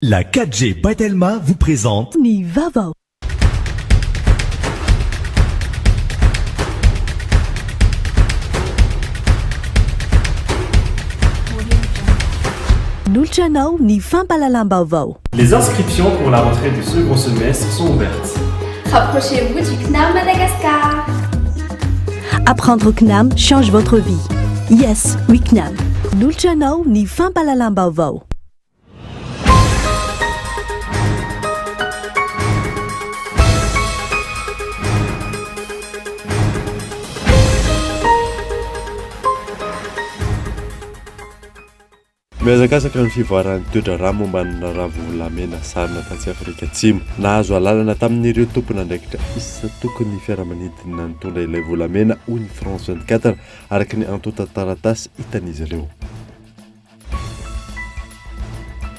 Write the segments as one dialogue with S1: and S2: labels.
S1: La 4G by Telma vous présente.
S2: Ny vaovao. Nolotra anao ny fampahalalam-baovao.
S3: Les inscriptions pour la rentrée du second semestre sont ouvertes.
S4: Rapprochez-vous du CNAM Madagascar.
S2: Apprendre au CNAM change votre vie. Yes, we CNAM. Nolotra anao ny fampahalalam-baovao.
S5: Mihazakazaka ny fivoaran'ny toe-draharaha momba ny raharaha volamena sarona tatsy Afrika Atsimo. Nahazo alalana tamin'ireo tompon'andraikitra isan-tokony ny fiaramanidina nitondra ilay volamena, hoy ny France 24, araka ny antontan-taratasy hitan'izy ireo.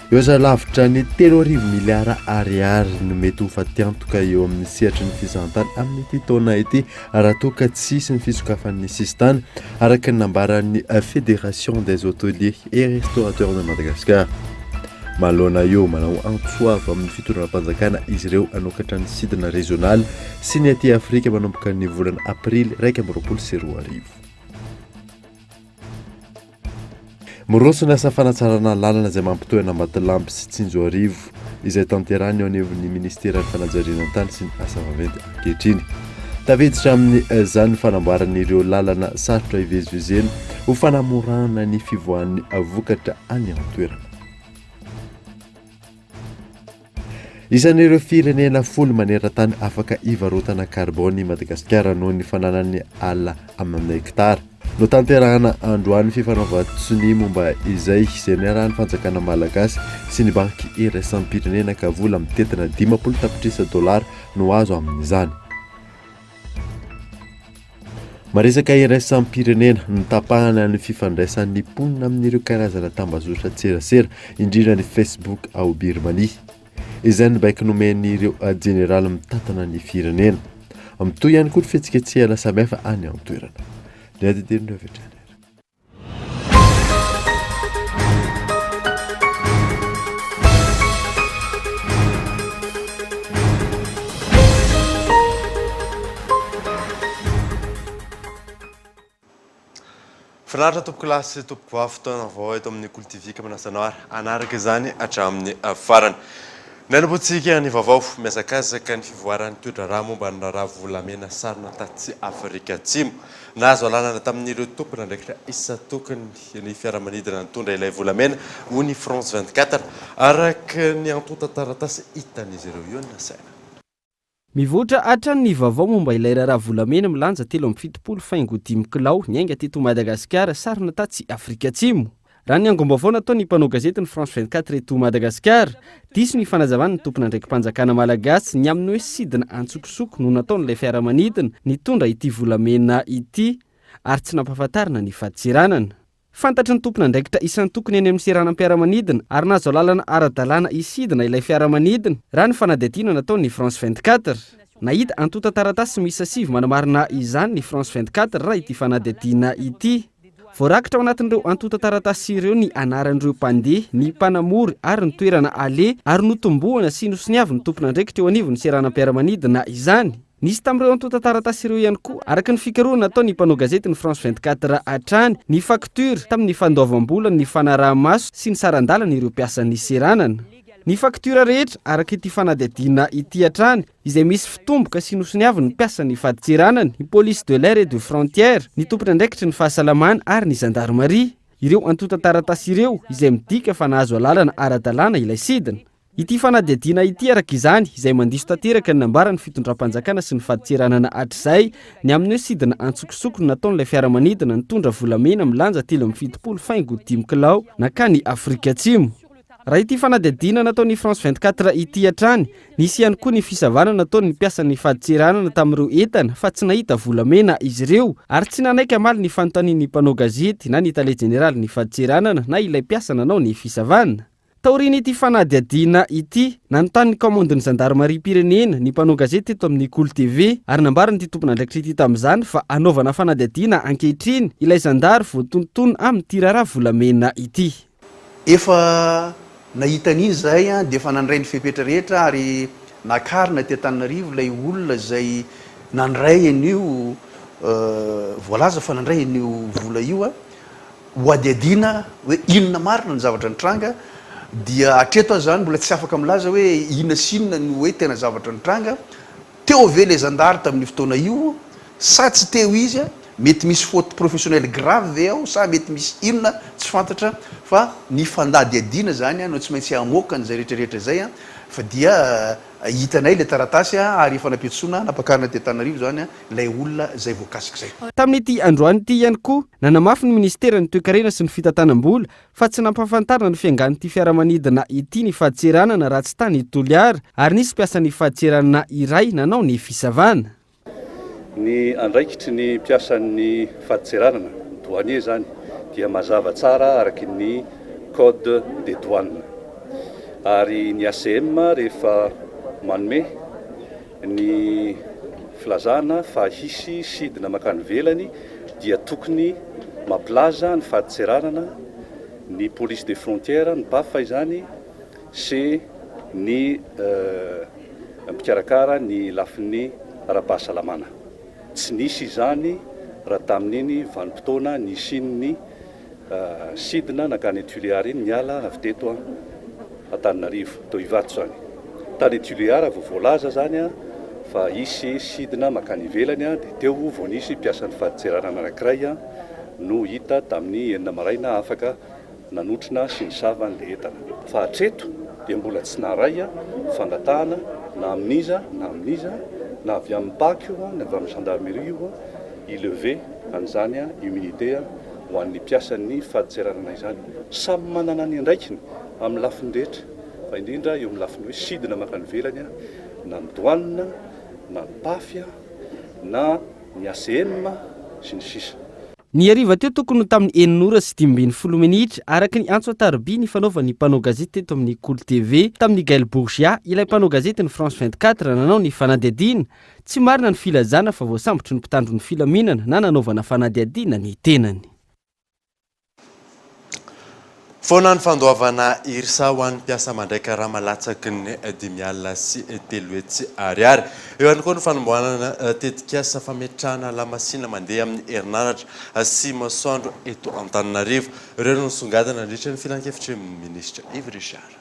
S5: Mihoatra lavitra ny 3000 miliara ariary no mety ho fatiantoka eo amin'ny sehatry ny fizahantany amin'ity taona ity raha toa ka tsy hisy ny fisokafan'ny sisintany, araka ny nambaran'ny Fédération des hôteliers et restaurateurs de Madagascar. Manoloana io, manao antso avo amin'ny fitondram-panjakana izy ireo hanokatra ny sidina rezionaly sy ny aty Afrika manomboka ny volana aprily 2021. Miroso ny asa fanatsarana lalana izay mampitohy an'Ambatolampy sy Tsinjoarivo izay tanterahina eo anivon'ny Ministeran'ny Fanajariana ny Tany sy ny Asa Vaventy ankehitriny. Tafiditra amin'izany ny fanamboarana ireo lalana sarotra ivezivezena ho fanamorana ny fivoahan'ny vokatra any an-toerana. Isan'ireo firenena folo maneran-tany afaka ivarotana karbôny i Madagasikara noho ny fananany ala amina hektara. Notanterahana androany fifanaovan-tsonia momba izay, izay niarahan'ny fanjakana malagasy sy ny banky iraisam-pirenena ka vola mitentina 50 tapitrisa dolara no azo amin'izany. Maresaka iraisam-pirenena, notapahana ny fifandraisan'ny mponina amin'ireo karazana tambazotran-tserasera, indrindra ny Facebook ao Birmania. Izay ny baiko nomen'ireo jeneraly mitantana ny firenena. Mitohy ihany koa ny fihetsiketsehana samihafa any an-toerana. Ny adidian'ireo avy hatrany. Finaritra tompokolahy sy tompokovavy fotoana vaovao eto amin'ny Kolo TV ka manasa anao ary hanaraka izany hatramin'ny farany. Nanombohantsika ny vaovao, mihazakazaka ny fivoaran'ny toe-draharaha momba ny raharaha volamena sarona tatsy Afrika Atsimo. Nahazo alalana tamin'ireo tompon'andraikitra isan-tokony ny fiaramanidina nitondra ilay volamena, hoy ny France 24, araka ny antontan-taratasy hitan'izy ireo. Io no nasaina.
S6: Mivoatra hatrany ny vaovao momba ilay raharaha volamena milanja 73 faingo dimy kilao niainga teto Madagasikara sarona tatsy Afrika Atsimo. Raha ny angom-baovao nataon'ny mpanao gazety ny France 24 eto Madagasikara, diso ny fanazavan'ny tompon'andraiki-panjakana malagasy ny amin'ny hoe sidina antsokosoko no nataon'ilay fiaramanidina nitondra ity volamena ity ary tsy nampahafantarina ny fadintseranana. Fantatry ny tompon'andraikitra isan-tokony eny amin'ny seranam-piaramanidina ary nahazo alalana ara-dalàna hisidina ilay fiaramanidina, raha ny fanadihadiana nataon'ny France 24. Nahita antontan-taratasy miisa sivy manamarina izany ny France 24 raha ity fanadihadiana ity. Voarakitra ao anatin'ireo antontan-taratasy ireo ny anaran'ireo mpandeha, ny mpanamory ary ny toerana aleha ary notombohana sy nosoniavin'ny tompon'andraikitra eo anivon'ny seranam-piaramanidina izany. Nisy tamin'ireo antontan-taratasy ireo ihany koa, araka ny fikarohana nataon'ny mpanao gazety ny France 24 hatrany, ny faktiora tamin'ny fandoavam-bola ny fanaraha-maso sy ny saran-dalana ireo mpiasan'ny seranana. Ny faktiora rehetra, araka ity fanadihadiana ity hatrany, izay misy fitomboka sy nosoniavin'ny mpiasan'ny fadintseranana, ny Police de l'air et de frontière, ny tompon'andraikitry ny fahasalamana ary ny zandarimaria. Ireo antontan-taratasy ireo, izay midika fa nahazo alalana ara-dalàna ilay sidina. Ity fanadihadiana ity araka izany, izay mandiso tanteraka ny nambaran'ny fitondram-panjakana sy ny fadintseranana hatrizay, ny amin'ny hoe sidina antsokosoko no nataon'ilay fiaramanidina nitondra volamena milanja 73 faingo dimy kilao nankany Afrika Atsimo. Raha ity fanadihadiana nataon'ny France 24 ity hatrany, nisy ihany koa ny fisavana nataon'ny mpiasan'ny fadintseranana tamin'ireo entana fa tsy nahita volamena izy ireo ary tsy nanaiky hamaly ny fanontanian'ny mpanao gazety na ny tale jeneralin'ny fadintseranana na ilay mpiasa nanao ny fisavana. Taorian'ity fanadihadiana ity, nanontany ny kaomandin'ny zandarimariam-pirenena ny mpanao gazety teto amin'ny Kolo TV ary nambaran'ity tompon'andraikitra ity tamin'izany fa hanaovana fanadihadiana ankehitriny ilay zandary voatonontonona amin'ity raharaha volamena ity.
S7: Efa Nahita an'iny izahay dia efa nandray ny fepetra rehetra ary nakarina aty Antananarivo ilay olona izay nandray an'io voalaza fa nandray an'io vola io hohadihadiana hoe inona marina ny zavatra nitranga dia hatreto aho izany mbola tsy afaka milaza hoe inona sy inona no hoe tena zavatra nitranga. Teo ve ilay zandary tamin'io fotoana io sa tsy teo izy? Mety misy faute professionnelle grave ve ao sa mety misy inona tsy fantatra fa ny fandadihadiana izany no tsy maintsy hamoaka an'izay rehetra rehetra izay fa dia hitanay ilay taratasy ary efa nampiantsoana nampakarina aty Antananarivo izany ilay olona izay voakasik'izay.
S6: Tamin'ity androany ity ihany koa, nanamafy ny minisiteran'ny Toekarena sy ny Fitantanam-bola fa tsy nampahafantarina ny fiangan'ity fiaramanidina ity ny fadintseranana raha tsy tany Toliara ary nisy mpiasan'ny fadintseranana iray nanao ny fisavana.
S8: Ny andraikitry ny mpiasan'ny fadintseranana, douanier izany, dia mazava tsara araky ny code des douanes. Ary ny ACM rehefa manome ny filazana fa hisy sidina mankany ivelany dia tokony mampilaza ny fadintseranana, ny police des frontières, ny PAF izany, sy ny mpikarakara ny lafiny ara-pahasalamana. Tsy nisy izany raha tamin'iny vanim-potoana nisian'ny sidina nankany Tuléar iny niala avy teto Antananarivo, teo Ivato izany. Tany Tuléar vao voalaza izany fa hisy sidina mankany ivelany dia teo vao nisy mpiasan'ny fadintseranana anankiray no hita tamin'ny enina maraina afaka nanotrona sy nisava an'ilay entana. Fa hatreto dia mbola tsy naharay fangatahana na amin'iza na amin'iza, na avy amin'ny Pac io na avy amin'ny gendarmerie io, hi-lever an'izany immunité ho an'ny mpiasan'ny fadintseranana izany. Samy manana ny andraikiny amin'ny lafiny rehetra, fa indrindra eo amin'ny lafiny hoe sidina mankany ivelany na ny douane na ny Paf na ny ACM sy ny sisa.
S6: Ny hariva teo tokony ho tamin'ny enina ora sy 15 minitra, araka ny antso an-tariby nifanaovan'ny mpanao gazety teto amin'ny Kolo TV tamin'i Gaël Bourgia, ilay mpanao gazetin'ny France 24 nanao ny fanadihadiana, tsy marina ny filazana fa voasambotry ny mpitandro ny filaminana na nanaovana fanadihadiana ny tenany.
S5: Foana ny fandoavana IRSA ho an'ny mpiasa mandray karama latsaky ny 350 ariary. Eo ihany koa ny fanombohanana tetikasa fametrahana lamasinina mandeha amin'ny herinaratra sy masoandro eto Antananarivo. Ireo no nisongadina nandritra ny filankevitry ny minisitra Yves Richard.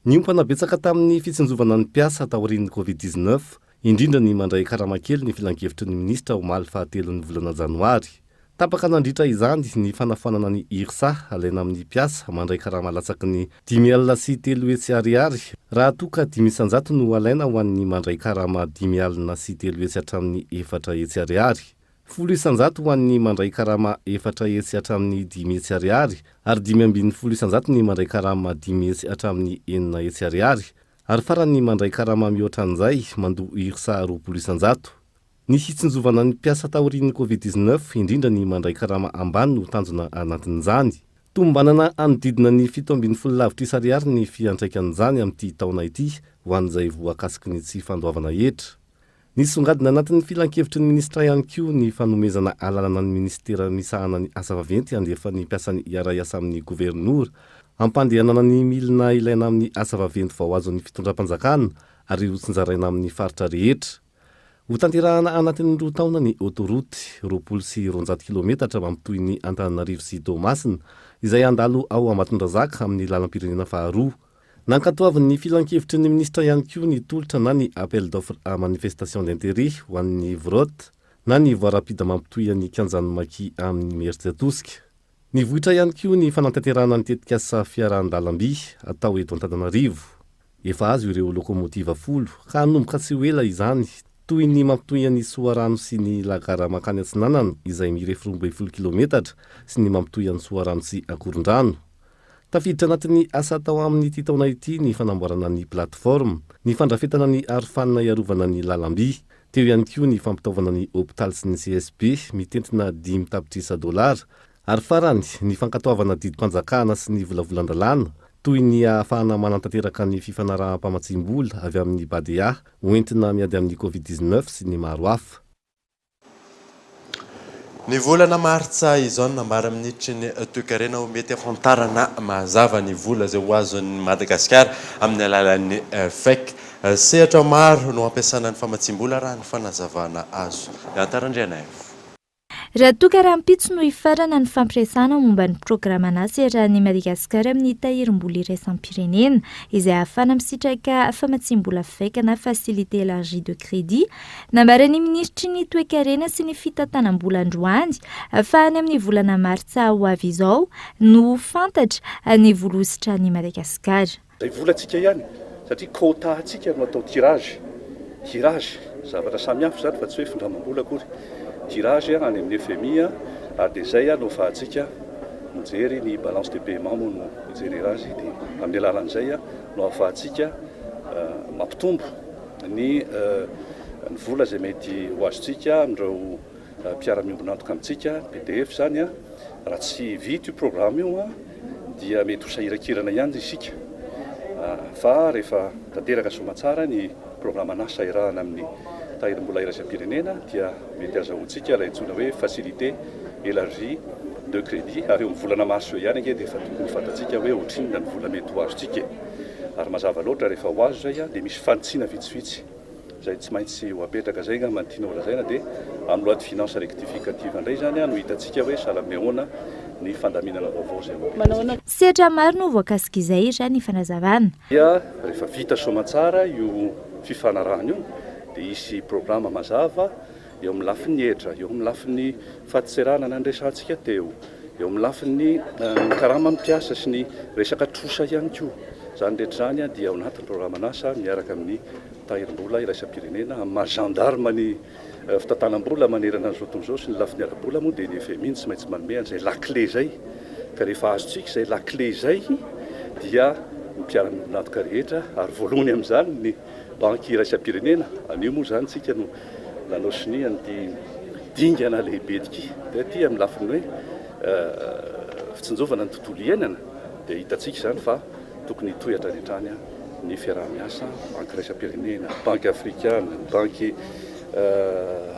S9: Niompana betsaka tamin'ny fitsinjovana ny mpiasa taorian'ny Covid 19, indrindra ny mandray karama kely ny filankevitry ny minisitra omaly fahatelon'ny volana janoary. Tapaka nandritra izany ny fanafoanana ny IRSA alaina amin'ny mpiasa mandray karama latsaky ny 305 ariary raha toa ka 5% no alaina ho an'ny mandray karama 350 hatramin'ny 400 ariary. 10% ho an'ny mandray karama 400 hatramin'ny 500 ariary ary 15% ny mandray karama 500 hatramin'ny 600 ariary ary farany ny mandray karama mihoatra an'izay mandoa IRSA 20%. Ny hitsinjovana ny mpiasa taorian'ny Covid 19, indrindra ny mandray karama ambany no tanjona anatin'izany. Tombanana hanodidina ny 17 lavitrisa ariary ny fiantraikan'izany amin'ity taona ity ho an'izay voakasiky ny tsy fandoavana hetra. Nisongadina anatin'ny filankevitry ny minisitra ihany koa ny fanomezana alalana ny minisitera misahana ny asa vaventy handefa ny mpiasany hiara-hiasa amin'ny governora hampandehanana ny milina ilaina amin'ny asa vaventy vao azon'ny fitondram-panjakana ary hotsinjaraina amin'ny faritra rehetra. Hotanterahana anatin'ny roa taona ny autoroute, 220 kilometatra mampitohy ny Antananarivo sy Toamasina, izay handalo ao Ambatondrazaka amin'ny lalam-pirenena faharoa. Nankatoavin'ny filankevitry ny minisitra ihany koa ny tolotra na ny appel d'offre à manifestation d'intérêt ho an'ny VROT na ny voie rapide mampitohy an'i Kianjan'ny Maki amin'i Imerintsiatosika. Nivoitra ihany koa ny fanatanterahana ny tetikasa fiarahan-dalamby atao eto Antananarivo. Efa azo ireo lokomotiva folo ka hanomboka tsy ho ela izany, toy ny mampitohy an'i Soarano sy ny Lagara mankany atsinanana izay mirefy 12 kilometatra sy ny mampitohy an'i Soarano sy Ankorondrano. Tafiditra anatin'ny asa atao amin'ity taona ity ny fanamboarana ny plateforme, ny fandrafetana ny arofanina hiarovana ny lalamby. Teo ihany koa ny fampitaovana ny hopitaly sy ny CSB mitentina dimy tapitrisa dolara. Ary farany, ny fankatoavana didim-panjakana sy ny volavolan-dalàna, toy ny ahafahana manatanteraka ny fifanaraham-pamatsiam-bola avy amin'ny Badea hoentina miady amin'ny Covid 19 sy ny maro hafa.
S5: Ny volana martsa izao no nambaran'ny minisitry ny toekarena ho mety hafantarana mazava ny vola izay ho azon'i Madagasikara amin'ny alalan'ny FEC. Sehatra maro no hampiasana ny famatsiam-bola raha ny fanazavana azo. Miantara Andrianaivo.
S10: Raha toa ka rahampitso no hifarana ny fampiresahana momba ny programan'asa iarahan'i Madagasikara amin'ny Tahirim-bola iraisam-pirenena izay ahafahana misitraka famatsiam-bola FEC na Facilité Élargie de Crédit, Nambaran'ny minisitry ny Toekarena sy ny fitantanam-bola androany fa any amin'ny volana martsa ho avy izao no ho fantatra ny volohositran'i Madagasikara.
S8: Izay volantsika ihany satria quota antsika no atao tirage, tirage, zavatra samihafa izany fa tsy hoe findramam-bola akory, tirage any amin'ny fmi ary dia izay no afahantsika mijery ny balance de paiement moa no hijerena azy dia amin'ny alalan'izay no ahafahantsika mampitombo ny ny vola izay mety ho azontsika amin'ireo mpiara-miombon'antoka amintsika, pdf izany, raha tsy vita io programme io dia mety ho sahirankirana ihany isika fa rehefa tanteraka soamantsara ny programan'asa iarahana amin'ny Tahirim-bola iraisam-pirenena dia mety azahoantsika ilay antsoina hoe facilité élargie de crédit ary eo amin'ny volana marsa eo ihany ange dia efa tokony ho fantatsika hoe ohatrinona ny vola mety ho azontsika e. Ary mazava loatra rehefa ho azo izay dia misy fanitsiana vitsivitsy izay tsy maintsy ho apetraka. Izay angamba no tiana holazaina dia amin'ny loi de finances rectificative indray izany no hitantsika hoe sahala amin'ny ahoana ny fandaminana vaovao izay ho apetratsika.
S10: Sehatra maro no voakasik'izay, raha ny fanazavana.
S8: Dia rehefa vita soamantsara io fifanarahana io dia hisy programa mazava eo amin'ny lafiny hetra, eo amin'ny lafiny fadintseranana niresahantsika teo, eo amin'ny lafiny karaman'ny mpiasa sy ny resaka trosa ihany koa. Izany rehetra izany dia ao anatin'ny programan'asa miaraka amin'ny Tahirim-bola iraisam-pirenena. Amin'ny maha gendarme ny fitantanam-bola manerana an'izao tontolo izao sy ny lafiny ara-bola moa dia ny fmi no tsy maintsy manome an'izay lakile izay. Ka rehefa azontsika izay lakile izay dia ny mpiara-miombon'antoka rehetra ary voalohany amin'izany ny Banky iraisam-pirenena, anio moa izany isika no nanao sonia an'ity dingana lehibe ity, dia aty amin'ny lafiny hoe fitsinjovana ny tontolo iainana dia hitantsika izany fa tokony hitohy hatrany hatrany ny fiaraha-miasa banky iraisam-pirenena, banky afrikana, ny banky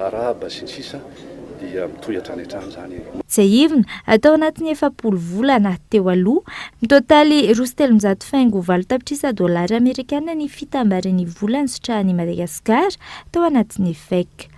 S8: araba sy ny sisa dia mitohy hatrany hatrany izany.
S10: Tsiahivina, tao anatin'ny 40 volana teo aloha, mitotaly 302 faingo valo tapitrisa dolara amerikana ny fitambaran'ny vola nisitrahan'i Madagasikara tao anatin'ny FEC.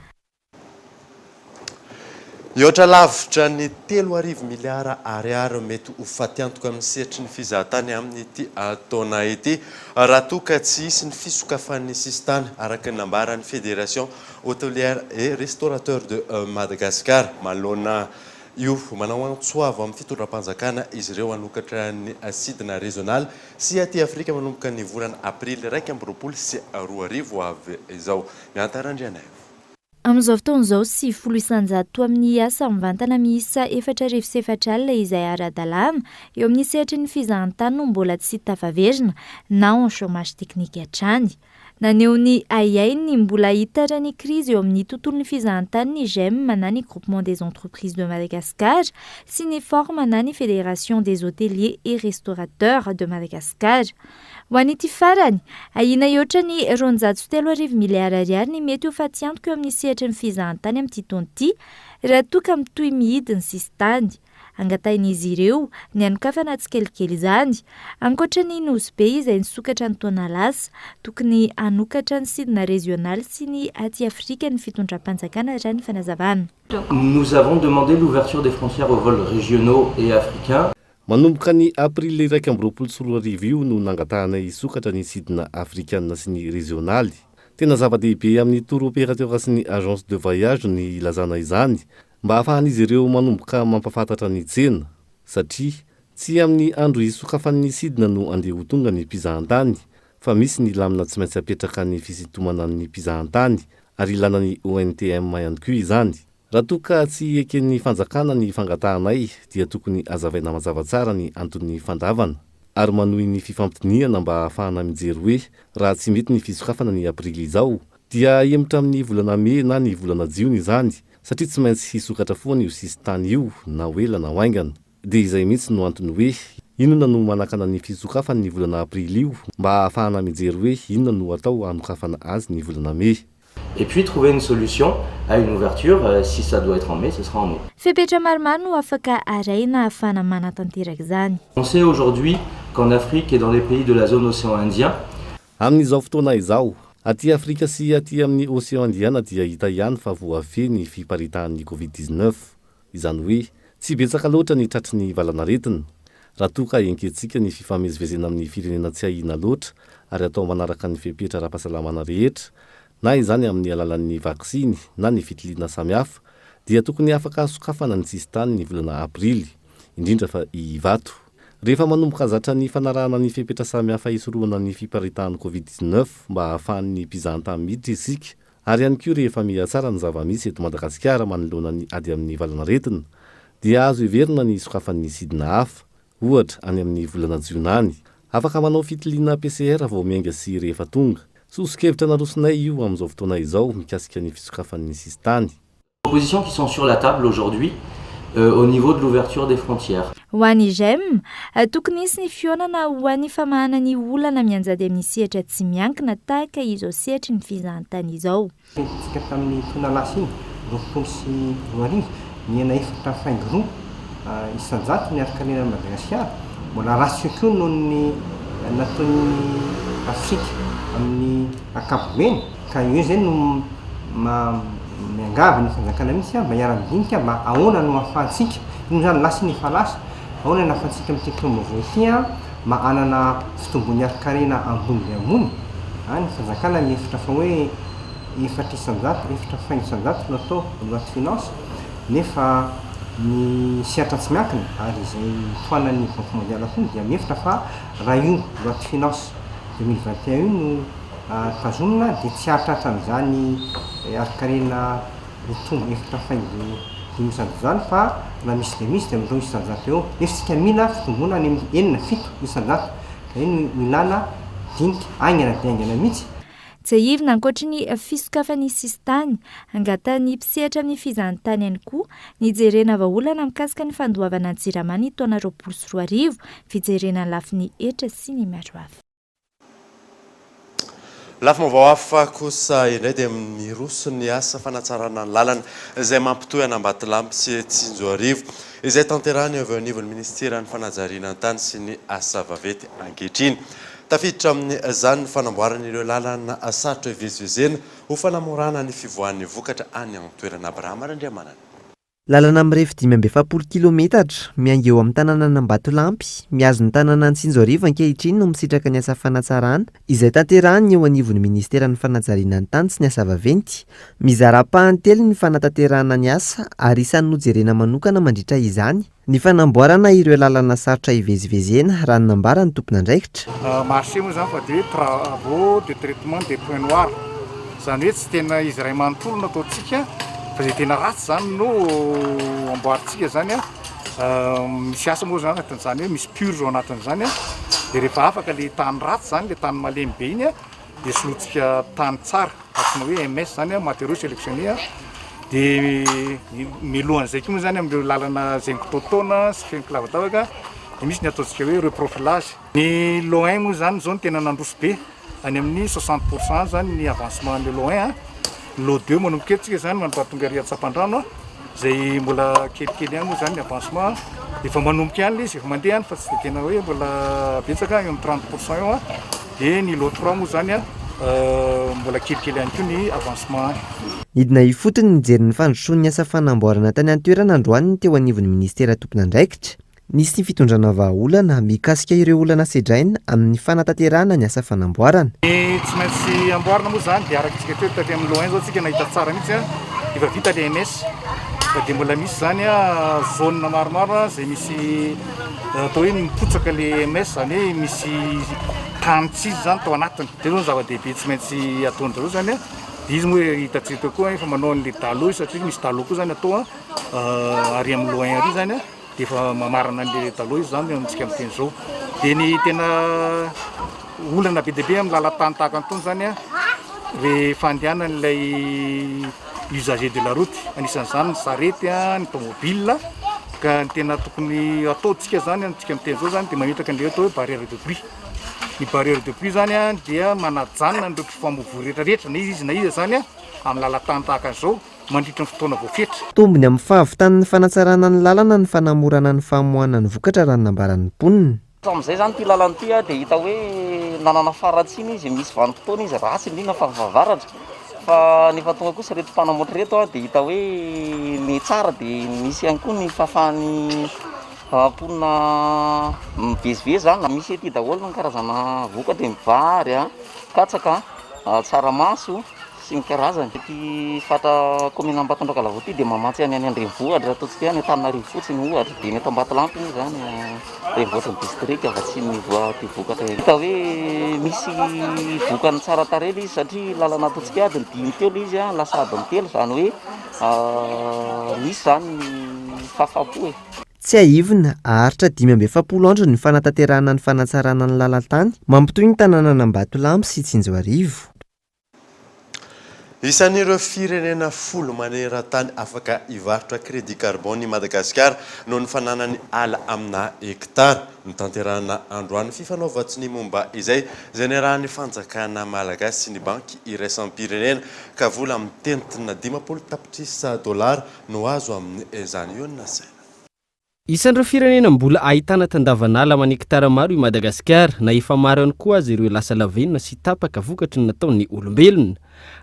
S5: Mihoatra lavitra ny 3000 miliara ariary mety ho fatiantoka amin'ny sehatry ny fizahatany amin'ity taona ity raha toa ka tsy hisy ny fisokafan'ny sisintany, araka ny nambaran'ny Fédération Hôtelière et Restaurateur de Madagascar. Manoloana io, manao antso avo amin'ny fitondram-panjakana izy ireo hanokatra ny sidina rezionaly sy aty Afrika manomboka ny volana aprily 2021 ho avy izao. Miantara Randrianaivo.
S10: Amin'izao fotoana izao, 90% amin'ny asa mivantana miisa 4004 izay ara-dalàna eo amin'ny sehatry ny fizahantany no mbola tsy tafaverina na en chômage technique hatrany. Naneho ny ahiahiny ny mbola hitaran'ny krizy eo amin'ny tontolon'ny fizahantany ny Gem na ny Groupement des entreprises de Madagascar sy ny Form na ny Fédération des hôteliers et restaurateurs de Madagascar. Ho an'ity farany, ahiana hihoatra ny 3200 miliara ariary ny mety ho fatiantoka eo amin'ny sehatry ny fizahantany amin'ity taona ity raha toa ka mitohy mihidy ny sisintany. Angatahin'izy ireo ny hanokafana tsikelikely izany. Ankoatra ny Nosy Be izay nisokatra ny taona lasa, tokony hanokatra ny sidina rezionaly sy ny aty Afrika ny fitondram-panjakana raha ny fanazavana.
S11: Nous avons demandé l'ouverture des frontières aux vols régionaux et africains.
S9: Manomboka ny aprily 2021 io no nangatahanay hisokatra ny sidina afrikanina sy ny rezionaly. Tena zava-dehibe amin'ny tour opérateur sy ny agence de voyage ny ilazana izany Mba hahafahan'izy ireo manomboka mampahafantatra ny tsena, satria tsy amin'ny andro hisokafan'ny sidina no andeha ho tonga ny mpizahantany, fa misy ny lamina tsy maintsy apetraka ny fisintomana ny mpizahantany ary ilana ny ONTM ihany koa izany. Raha toa ka tsy eken'ny fanjakana ny fangatahanay dia tokony hazavaina mazava tsara ny anton'ny fandavana ary manohy ny fifampidinihana mba hahafahana mijery hoe raha tsy mety ny fisokafana ny aprily izao dia hihemotra amin'ny volana mey na ny volana jiona izany Satria tsy maintsy hisokatra foana io sisintany io na ho ela na ho haingana. Dia izay mihitsy no antony hoe inona no manakana ny fisokafany ny volana aprily io mba hahafahana mijery hoe inona no atao hanokafana azy ny volana mey.
S11: Et puis trouver une solution à une ouverture, si ça doit être en mai, ce sera en mai.
S10: Fepetra maromaro no afaka arahina ahafahana manatanteraka izany.
S11: On sait aujourd'hui qu'en Afrique et dans les pays de la zone océan Indien,
S9: Amin'izao fotoana izao, aty Afrika sy aty amin'ny Océan Indiana dia hita ihany fa voafehy ny fiparitahan'ny Covid 19. Izany hoe tsy betsaka loatra ny tratry ny valanaretina. Raha toa ka ekentsika ny fifamezivezena amin'ny firenena tsy ahiana loatra ary atao manaraka ny fepetra ara-pahasalamana rehetra, na izany amin'ny alalan'ny vaksiny na ny fitiliana samihafa, dia tokony afaka sokafana ny sisintany ny volana aprily, indrindra fa i Ivato. Rehefa manomboka zatra ny fanarahana ny fepetra samihafa hisorohana ny fiparitahan'ny Covid 19 mba hahafahan'ny mpizahantany miditra isika, ary ihany koa rehefa mihatsara ny zava-misy eto Madagasikara manoloana ny ady amin'ny valanaretina, dia azo heverina ny hisokafan'ny sidina hafa, ohatra any amin'ny volana jiona any. Afaka manao fitiliana PCR vao miainga sy rehefa tonga. Soso-kevitra narosonay io amin'izao fotoana izao mikasika ny fisokafan'ny sisintany.
S11: Propositions qui sont sur la table aujourd'hui au niveau de l'ouverture des frontières.
S10: Ho an'ny GEM, tokony hisy ny fihaonana ho an'ny famahana ny olana mianjady amin'ny sehatra tsy miankina tahaka izao sehatry ny fizahantany izao.
S12: Tsika tamin'ny taona lasa iny, 2020, nihena 4,2% ny harin-karenan'i Madagasikara. Mbola ratsy kokoa noho ny nataon'ny Afrika amin'ny ankapobeny. Ka eo izay no miangavy ny fanjakana mihitsy mba hiara-midinika mba ahoana no ahafahantsika, iny moa izany lasa iny efa lasa, ahoana no ahafahantsika amin'ity taom-baovao ity mba hanana fitombon'ny harin-karena ambony dia ambony. Ny fanjakana mihevitra fa hoe 4%, 4,1% no atao loi de finance, nefa ny sehatra tsy miankina ary izay tohanan'ny Banque mondiale koa dia mihevitra fa raha io loi de finance 2021 io no tazomina dia tsy hahatratra an'izany harin-karena mitombo 4,5% izany fa raha misy dia misy dia amin'ny 2% eo, nefa isika mila fitomboana any amin'ny 6, 7% ka io no ilana dinika haingana dia haingana mihitsy.
S10: Tsiahivina ankoatry ny fisokafan'ny sisintany, angatahan'ny mpisehatra amin'ny fizahantany ihany koa ny hijerena vahaolana mikasika ny fandoavana ny Jirama ny taona 2020, fijerena ny lafiny hetra sy ny maro hafa.
S5: Lafim-baovao hafa kosa indray dia miroso ny asa fanatsarana ny lalana izay mampitohy an'Ambatolampy sy Tsinjoarivo izay tanterahiny avy eo anivon'ny minisiteran'ny fanajariana ny tany sy ny asa vaventy ankehitriny. Tafiditra amin'izany ny fanamboarana ireo lalana sarotra ivezivezena ho fanamorana ny fivoahan'ny vokatra any an-toerana. Abrahama Randriamanana.
S13: Lalana mirefy 45 kilometatra, miainga eo amin'ny tanànan'Ambatolampy, mihazo ny tanànan'i Tsinjoarivo ankehitriny no misitraka ny asa fanatsarana, izay tanterahin'ny eo anivon'ny minisiteran'ny fanajariana ny tany sy ny asa vaventy. Mizara ampahany telo ny fanatanterahana ny asa ary isan'ny nojerena manokana mandritra izany ny fanamboarana ireo lalana sarotra ivezivezena, raha ny nambaran'ny tompon'andraikitra.
S14: Marché moa izany fa dia hoe travaux de traitement des points noirs, izany hoe tsy tena izy iray manontolo no ataontsika fa izay tena ratsy izany no amboarintsika izany an, misy asa moa izany anatin'izany hoe misy purge ao anatin'izany an, dia rehefa afaka ilay tany ratsy izany, ilay tany malemy be iny an, dia solointsika tany tsara, antsoina hoe MS izany an, matériaux sélectionnés an, dia mialohan'izay koa moa izany amin'ireo lalana izay mikitaotaona sy feno kilavadavaka dia misy ny ataontsika hoe reprofilage. Ny lot un moa izany izao no tena nandroso be, any amin'ny 60 pour cent any izany ny avancement an'ilay lot un an. Ny lot deux manomboka eto tsika izany mandra-pahatonga ary Antsapandrano an, izay mbola kelikely ihany moa izany ny avancement an, efa manomboka ihany ilay izy, efa mandeha ihany fa tsy dia tena hoe mbola betsaka, eo amin'ny 30 pour cent eo an. Dia ny lot trois moa izany an, mbola kelikely ihany koa ny avancement any.
S13: Nidina ifotony nijery ny fandrosoan'ny asa fanamboarana tany an-toerana androany ny teo anivon'ny minisitera tompon'andraikitra. Nisy ny fitondrana vahaolana mikasika ireo olana sedraina amin'ny fanatanterahana ny asa fanamboarana.
S14: Ny tsy maintsy amboarina moa izany dia araka isika teo taty amin'ny lot un izao tsika nahita tsara mihitsy an, efa vita le MS fa dia mbola misy izany an zone maromaro izay misy atao hoe mipotsaka le MS izany hoe misy tany tsy izy izany tao anatiny. Izay izao ny zava-dehibe tsy maintsy ataon-dry zareo izany an, dia izy moa hitantsika teo koa efa manao an'le dalot izy satria misy dalot koa izany atao an ary amin'ny lot un ary izany an. Dia efa mamarana an'ilay taloha izy izany amintsika miteny izao. Dia ny tena olana be dia be amin'ny lalan-tany tahaka an'itony izany an, rehefa andehanan'ilay usager de la route, anisan'izany ny sarety, ny tomobile, ka ny tena tokony ataontsika izany amintsika miteny izao izany dia mametraka an'ilay atao hoe barrière de bruit. Ny barrière de pluie zany dia manajanona an'ireo mpifamoivoy rehetra rehetra na iza izy na iza zany amin'ny lalan-tany tahaka an'izao mandritra ny fotoana voafetra.
S13: Tombony amin'ny fahavitan'ny fanatsarana ny lalana ny fanamorana ny famoahana ny vokatra raha ny nambaran'ny mponina.
S15: Hatramin'izay izany ity lalana ity dia hita hoe nanana faharatsiana izy, misy vanim-potoana izy ratsy indrindra fa fahavaratra. Fa nefa tonga kosa ireto mpanamboatra ireto dia hita hoe ny tsara dia misy ihany koa ny fahafahan'ny mponina mivezivezy izany. Misy ety daholo ny karazana vokatra e, vary, katsaka, tsaramaso. sy ny karazany. Ity faritra kaominina Ambatondrakalavoa ity dia mamatsy any any an-drenivohitra, ataontsika hoe any Antananarivo fotsiny ohatra, dia ny eto Ambatolampy moa izany renivohitry ny distrika fa tsy ny ity vokatra ity. Hita hoe misy vokany tsara tarehy ilay izy satria lalana ataontsika hoe adiny dimy teo ilay izy lasa adiny telo, izany hoe misy izany ny fahafaham-po e.
S13: Tsiahivina, haharitra 45 andro ny fanatanterahana ny fanatsarana ny lalan-tany mampitohy ny tanànan'Ambatolampy sy Tsinjoarivo.
S5: Isan'ireo firenena folo maneran-tany afaka hivarotra crédit carbone i Madagasikara noho ny fananany ala amina hektara. Notanterahina androany fifanaovan-tsonia momba izay, izay niarahan'ny fanjakana malagasy sy ny banky iraisam-pirenena, ka vola mitentina 50 tapitrisa dolara no azo amin'izany. Io no nasaina.
S6: Isan'ireo firenena mbola ahitana tandavan'ala aman'hektara maro i Madagasikara, na efa maro ihany koa aza ireo lasa lavenona sy tapaka vokatry ny nataon'ny olombelona.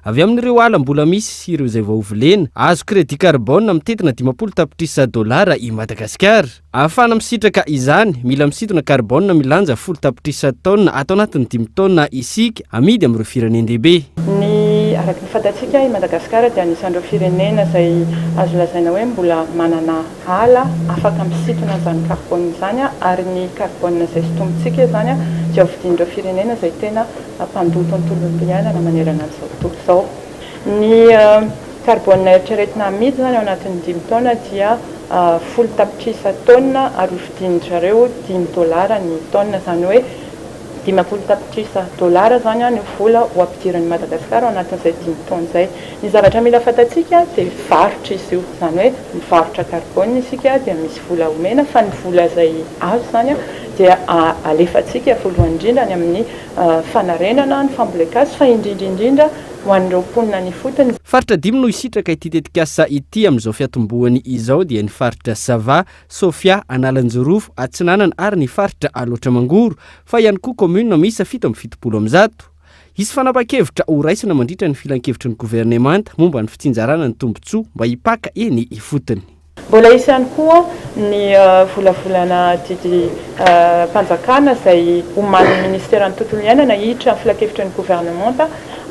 S6: Avy amin'ireo ala mbola misy sy ireo izay vao volena, azo crédit carbone mitentina 50 tapitrisa dolara i Madagasikara. Ahafahana misitraka izany, mila misintona carbone milanja 10 tapitrisa taonina ato anatin'ny dimy taona isika, amidy amin'ireo firenen-dehibe.
S16: Ny araka ny fantatsika, i Madagasikara dia anisan'ireo firenena izay azo lazaina hoe mbola manana ala afaka misintona an'izany carbone izany ary ny carbone izay sintomintsika izany dia hovidian'ireo firenena izay tena mpandoa tontolo iainana manerana an'izao tontolo izao. Ny carbone eritreretina amidy izany ao anatin'ny dimy taona dia 10 tapitrisa taonina ary hovidian-dry zareo dimy dolara ny taonina, izany hoe 50 tapitrisa dolara izany no vola ho ampidiran'i Madagasikara ao anatin'izay dimy taona izay. Ny zavatra mila fantatsika dia varotra izy io, izany hoe mivarotra carbone isika dia misy vola omena fa ny vola izay azo izany dia alefantsika voalohany indrindra any amin'ny fanarenana ny fambolen-kazo fa indrindra indrindra ho an'ireo mponina any ifotony.
S6: Faritra dimy no hisitraka ity tetikasa ity amin'izao fiatombohany izao dia ny faritra Sava, Sofia, Analanjirofo, Atsinanana ary ny faritra Alaotra Mangoro, fa ihany koa kaominina miisa 177. Hisy fanapahan-kevitra ho raisina mandritra ny filankevitry ny governemanta momba ny fitsinjarana ny tombontsoa mba hipaka eny ifotony.
S16: Mbola hisy ihany koa ny volavolana didim-panjakana izay omanin'ny minisiteran'ny tontolo iainana hiditra amin'ny filankevitry ny governemanta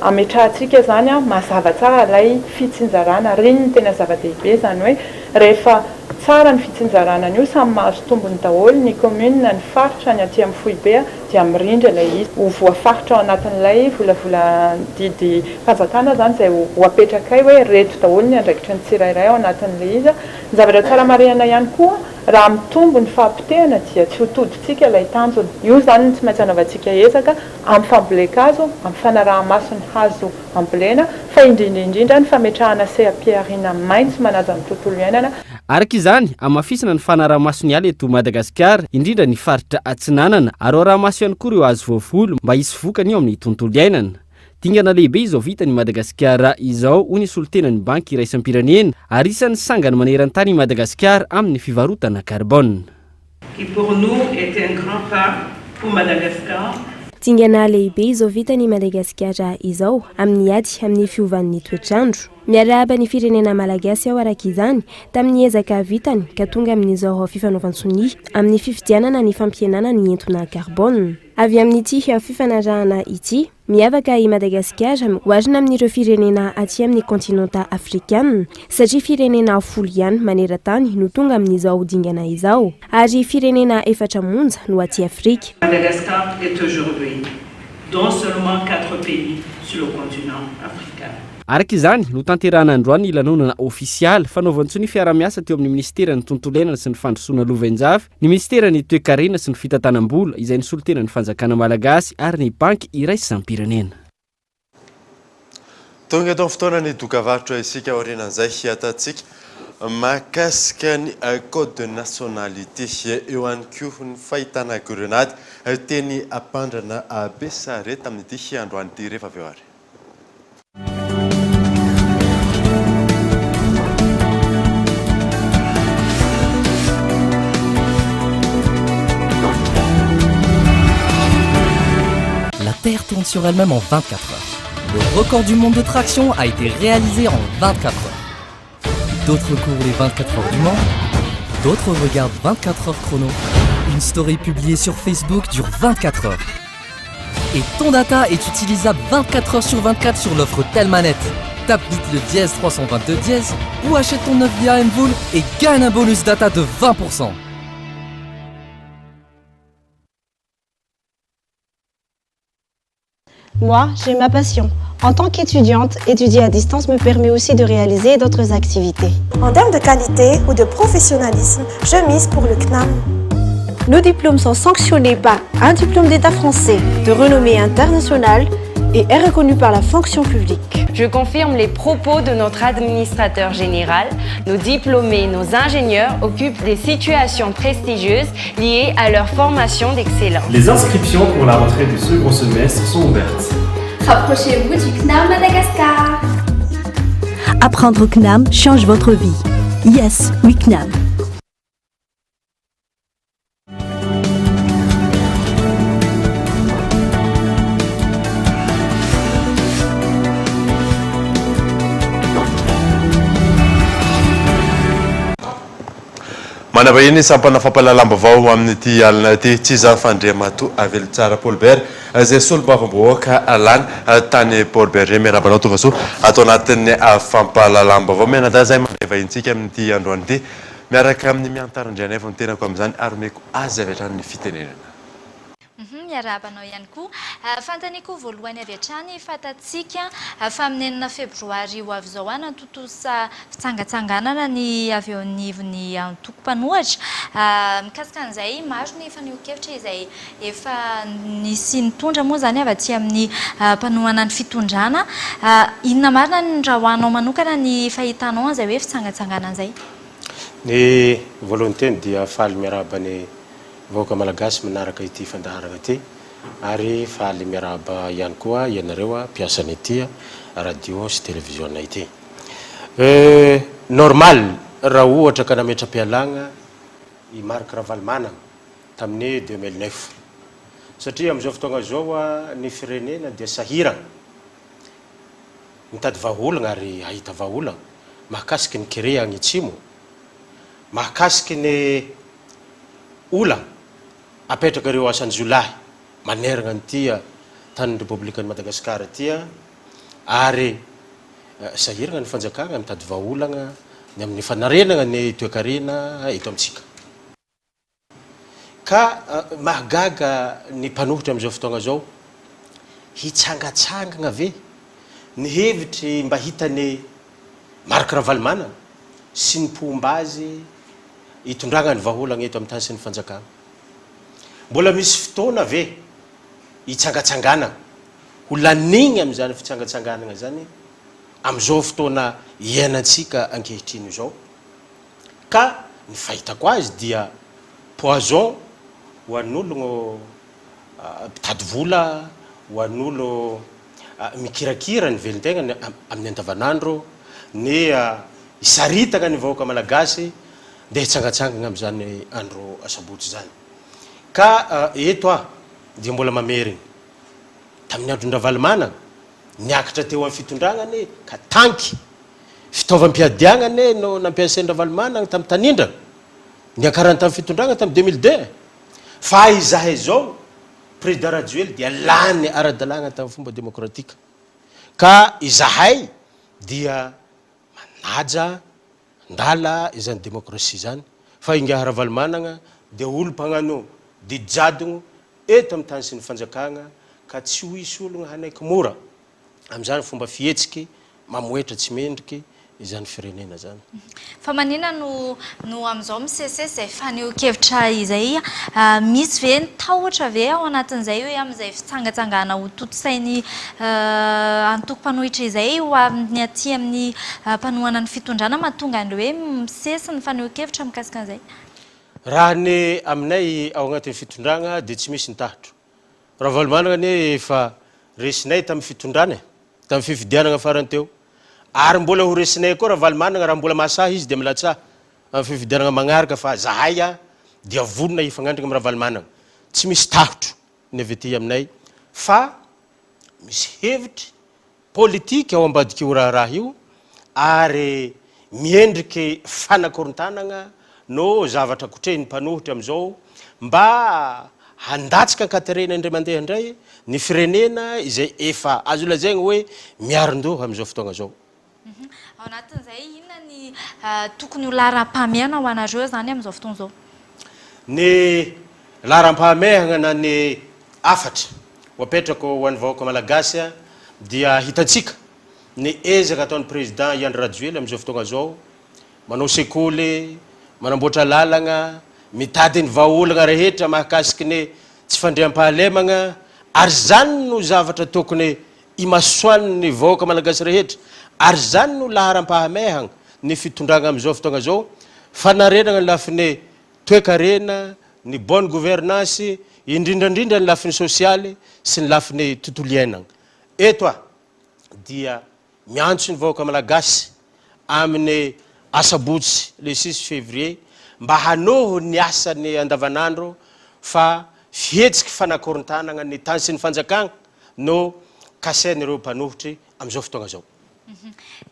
S16: hametrahantsika izany mazava tsara ilay fitsinjarana ary iny no tena zava-dehibe izany hoe rehefa Tsara ny fitsinjarana an'io, samy mahazo tombony daholo ny commune, ny faritra, ny aty amin'ny foibe dia mirindra ilay izy. Ho voafaritra ao anatin'ilay volavolan-didim-panjakana izany izay ho apetrakay hoe ireto daholo ny andraikitry ny tsirairay ao anatin'ilay izy. Ny zavatra tsara marihana ihany koa, raha mitombo ny fahapotehana dia tsy ho todintsika ilay tanjona. Io izany no tsy maintsy anaovantsika ezaka amin'ny fambolen-kazo, amin'ny fanaraha-maso ny hazo ambolena, fa indrindra indrindra ny fametrahana seha-pihariana maitso manaja ny tontolo iainana.
S6: Araka izany, hamafisina ny fanaraha-maso ny ala eto Madagasikara, indrindra ny faritra Atsinanana, ary ho araha-maso ihany koa ireo hazo voavoly mba hisy vokany eo amin'ny tontolo iainana. Dingana lehibe izao vitan'i Madagasikara izao, hoy ny solontenan'ny Banky iraisam-pirenena, ary isan'ny sangany maneran-tany i Madagasikara amin'ny fivarotana karbôna.
S17: Qui pour nous est un grand pas pour Madagascar.
S4: Dingana lehibe izao vitan'i Madagasikara izao amin'ny ady amin'ny fiovan'ny toetr'andro. Miarahaba ny firenena malagasy aho araka izany tamin'ny ezaka vitany ka tonga amin'izao fifanaovan-tsonia amin'ny fifidianana ny fampihenana ny entona karbôna. Avy amin'ity fifanarahana ity, Miavaka i Madagasikara oharina amin'ireo firenena aty amin'ny kontinanta afrikanina satria firenena folo ihany maneran-tany no tonga amin'izao dingana izao ary firenena efatra monja no aty Afrika.
S17: Madagascar est aujourd'hui dans seulement quatre pays sur le continent africain.
S6: Araka izany, notanterahina androany ny lanonana ofisialy fanaovan-tsonia fiaraha-miasa teo amin'ny minisiteran'ny Tontolo iainana sy ny fandrosoana lovainjafy, ny minisiteran'ny Toekarena sy ny fitantanam-bola izay nisolo tena ny fanjakana malagasy ary ny Banky iraisam-pirenena.
S5: Tonga eto amin'ny fotoanan'ny dokavarotra isika aorianan'izay hiatantsika. Mahakasika ny code de nationalité, eo ihany koa ny fahitana grenady teny Ampandrana Besarety tamin'ity androany ity rehefa avy eo ary.
S18: La Terre tourne sur elle-même en 24 heures. Le record du monde de traction a été réalisé en 24 heures. D'autres courent les 24 heures du Mans, d'autres regardent 24 heures chrono. Une story publiée sur Facebook dure 24 heures. Et ton data est utilisable 24 heures sur 24 sur l'offre Telmanet. Tape vite le dièse 322 dièse ou achète ton offre via MVola et gagne un bonus data de 20%.
S19: Moi, j'ai ma passion. En tant qu'étudiante, étudier à distance me permet aussi de réaliser d'autres activités.
S20: En termes de qualité ou de professionnalisme, je mise pour le CNAM.
S19: Nos diplômes sont sanctionnés par un diplôme d'État français de renommée internationale et est reconnu par la fonction publique.
S21: Je confirme les propos de notre administrateur général. Nos diplômés, nos ingénieurs occupent des situations prestigieuses liées à leur formation d'excellence.
S3: Les inscriptions pour la rentrée du second semestre sont ouvertes.
S22: Rapprochez-vous du CNAM Madagascar.
S2: Apprendre au CNAM change votre vie. Yes, we CNAM.
S5: Manavahiny ny sampana fampahalalam-baovao amin'ity alina ity. Tsy iza fa Andriamatoa Avelitsara Paul Bert izay solombavambahoaka lany tany Port Bergé. Miarahaba anao tongasoa ato anatin'ny fampahalalam-baovao. Mianadahy izahay mandray vahintsika amin'ity androany ity. Miaraka amin'i Miantara Andrianaivo ny tenako amin'izany ary omeko azy avy hatrany ny fitenenana.
S10: Hum miarahaba anao ihany koa. Fanontaniako voalohany avy hatrany, fantatsika fa amin'ny enina febroary ho avy izao hanatontosa fitsangatsanganana ny avy eo anivon'ny antoko mpanohatra. Mikasika an'izay, maro ny fanehoan-kevitra izay efa nisy nitondra moa izany avy aty amin'ny mpanohana ny fitondrana. Inona marina ny raha ho anao manokana ny fahitanao an'izay hoe fitsangatsanganana izay?
S23: Ny voalohany teny dia faly miarahaba ny vahoaka Malagasy manaraka ity fandaharana ity ary faly miarahaba ihany koa ianareo mpiasan'ity radio sy televiziona ity. Normal raha ohatra ka nametra-pialagna i Marc Ravalomanana tamin'ny 2009 satria amin'izao fotoagna izao ny firenena dia sahiragna mitady vahaolagna ary hahita vahaolagna mahakasiky ny kere agny atsimo, mahakasiky ny olagna apetraka ireo asan-jiolahy maneragna an'ity tanin'ny Repoblikan'i Madagasikara ity ary sahiragna ny fanjakagna mitady vahaolagna ny amin'ny fanarenagna ny toekarena eto amintsika. Ka mahagaga ny mpanohitra amin'izao fotoagna izao, hitsangatsangagna ve ny hevitry mba hitan'i Marc Ravalomanana sy ny mpomba azy hitondragna ny vahaolagna eto amin'ny tany sy ny fanjakagna? Mbola misy fotoana ve hitsangatsanganagna, ho lanigny amin'izany fitsangatsanganagna zany amin'izao fotoana iainantsika ankehitriny izao? Ka ny fahitako azy dia poison ho an'ologno mpitady vola, ho an'olo mikirakira ny velon-tegnany amin'ny andavanandro, ny hisaritaka ny vahoaka malagasy ndeha hitsangatsangana amin'izany andro asabotsy izany. Ka eto aho dia mbola mamerigny, tamin'ny andron-dRavalomanana, niakatra teo amin'ny fitondragna anie ka tanky Fitaovam-piadiagna anie no nampiasain-dRavalomanana tamin'ny tanindrana, niakarany tamin'ny fitondragna tamin'ny 2002. Fa izahay izao, Président Rajoely dia lany ara-dalàgna tamin'ny fomba demokratika. Ka izahay dia manaja, mandala izany demokrasia izany. Fa Ingahy Ravalomanana dia olo mpagnano didy jadogno eto amin'ny tany sy ny fanjakagna ka tsy ho hisy ologno hanaiky mora. amin'izany fomba fihetsiky mamohetra tsy mendriky izany firenena izany.
S10: Fa maninona no no amin'izao misesisesy izay fanehoan-kevitra izay? Misy ve ny tahotra ve ao anatin'izay hoe amin'izay fitsangantsangana ho tontosain'ny antoko mpanohitra izay ho amin'ny aty amin'ny mpanohana ny fitondrana mahatonga an'ilay hoe misesy ny fanehoan-kevitra mikasika an'izay?
S23: Raha ny aminay ao agnatin'ny fitondragna dia tsy misy ny tahotro. Ravalomanana anie efa resinay tamin'ny fitondrana e, tamin'ny fifidianagna farany teo. Ary mbola ho resinay koa Ravalomanana raha mbola mahasahy izy dia milatsaha amin'ny fifidianagna magnaraka fa zahay a dia vonona hifagnandrigna amin'i Ravalomanana. Tsy misy tahotro ny avy aty aminay fa misy hevitry Politika ao ambadik'io raharaha io ary miendriky fanakorontanagna no zavatra kotrehin'ny mpanohitra amin'izao mba handatsaka an-katerena indray mandeha indray ny firenena izay efa azo lazaigna hoe miarin-doha amin'izao fotoagna izao.
S10: Ao anatin'izay, inona ny tokony ho laharam-pahamehana ho anareo izany amin'izao fotoana izao?
S23: Ny laharam-pahamehana na ny hafatra ho apetrako ho an'ny vahoaka malagasy dia hitantsika ny ezaka ataon'ny Président i Andry Rajoelina amin'izao fotoagna izao, manao sekoly, manamboatra lalagna, mitady ny vahaolagna rehetra mahakasiky ny tsy fandriampahalemagna ary izany no zavatra tokony imasoan'ny vahoaka malagasy rehetra ary izany no laharam-pahamehagna ny fitondragna amin'izao fotoagna izao, fanarenagna ny lafiny toekarena, ny bonne gouvernance, indrindra indrindra ny lafiny sosialy sy ny lafiny tontolo iainagna. Eto aho dia miantso ny vahoaka malagasy amin'ny asabotsy le six février mba hanohy ny asany andavanandro fa fihetsiky fanakorontanagna ny tany sy ny fanjakagna no kasain'ireo mpanohitry amin'izao fotoagna izao.